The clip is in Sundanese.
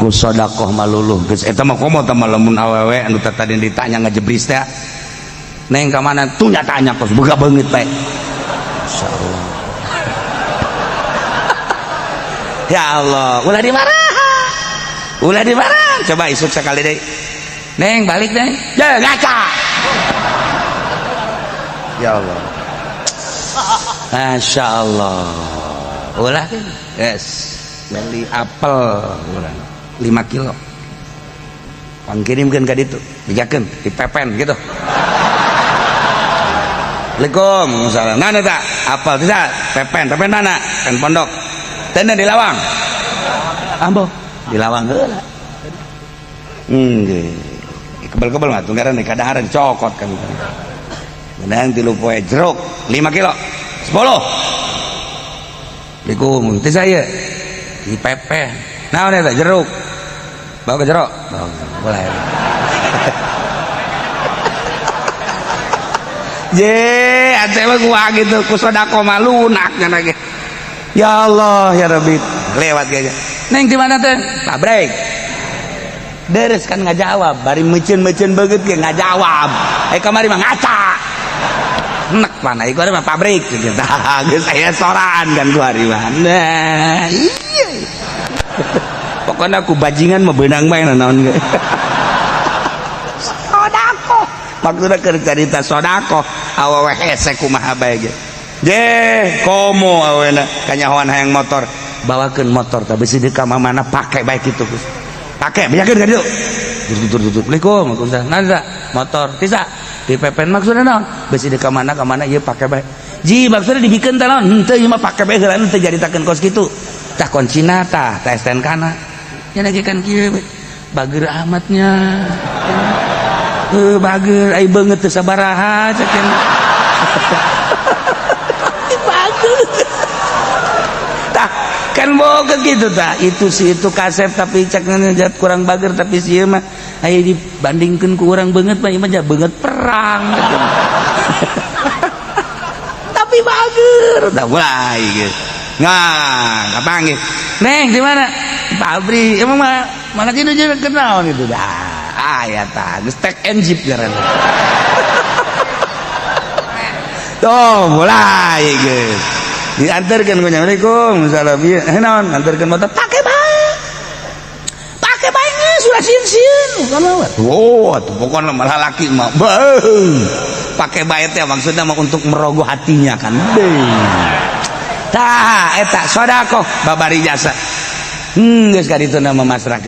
Ku sedekah maluluh geus eta mah komo teh lamun awewe anu tadi ditanya ngajebris teh. Neng ka mana? Tuh nyatanya kos boga beungit bae. Insyaallah. Ya Allah, ulah dimarah. Ulah dimarah. Coba isuk sekali deui. Neng balik neng. Ya ngaca. Ya Allah. Masya Allah. Ulah yes. Beli apel urang 5 kilo. Pangkirimkeun ka ditu, dijakeun, dipepen gitu. Assalamualaikum, salam. Mana tak? Apel tidak? Pepen, pepen mana? Pen pondok. Tenda di lawang. Ambo, di lawang heula. Nggih. Kebel-kebel mah tunggaran di kadaharan cokot kan. Menang 3 poe jeruk 5 kilo. 10. Assalamualaikum, teh saya di pepen. Naon eta jeruk? Bawa ke jeruk. Bawa, boleh. Je, ate mah gua gitu ku sedekah mah lunak nya ge. Ya Allah ya Rabbi, lewat kayaknya. Neng di mana teh? Pabrik. Deres kan ngajawab, bari meuceun-meuceun beungeut ge ngajawab. Eh kamari mah ngaca. Nek mana ieu mah pabrik gitu. Tah geus aya soraan kan gua hari mah. Nah, iya. Pokoknya aku bajingan mah beunang bae naon ge. Sodako. Maksudna keur carita sodako, awewe hese kumaha bae ge. Je, komo awena kanyahoan hayang motor, bawakeun motor tah bisi di ka mana pake bae kitu. Pake bejakeun ka ditu. Tutur tutur. Assalamualaikum, waalaikumsalam. Nanda motor tisa di pepen maksudna naon? Bisi di ka mana ka mana ieu pake bae. Ji maksudna dibikeun teh naon? Henteu ieu mah pake bae heula teu jaritakeun kos kitu. Tah kuncina tah, tah STNK-na. Nya lagi kan kieu bager amatnya. Bager ai beungeut teu sabaraha cek bager. Tah kan boga gitu tah itu si itu kasep tapi cek jat kurang bager tapi si ieu mah aya dibandingkeun ku urang beungeut mah ieu mah beungeut perang. Tapi bager tah mulai gitu. Nah, kapanggih. Neng di mana? Pabrik. Emang mana mana kitu jeung kenaon itu dah. Aya tah, geus tek enjip ngaranna. Tuh, mulai geus. Diantarkeun ku Assalamualaikum, salam ieu. Eh naon? Antarkeun motor pake bae. Pake bae geus ulah sieun-sieun. Oh, atuh pokona malah laki mah. Beuh. Pake bae teh maksudna mah untuk merogoh hatinya kan. Tah eta sedekah babari jasa. Geus ka ditu nama masyarakat.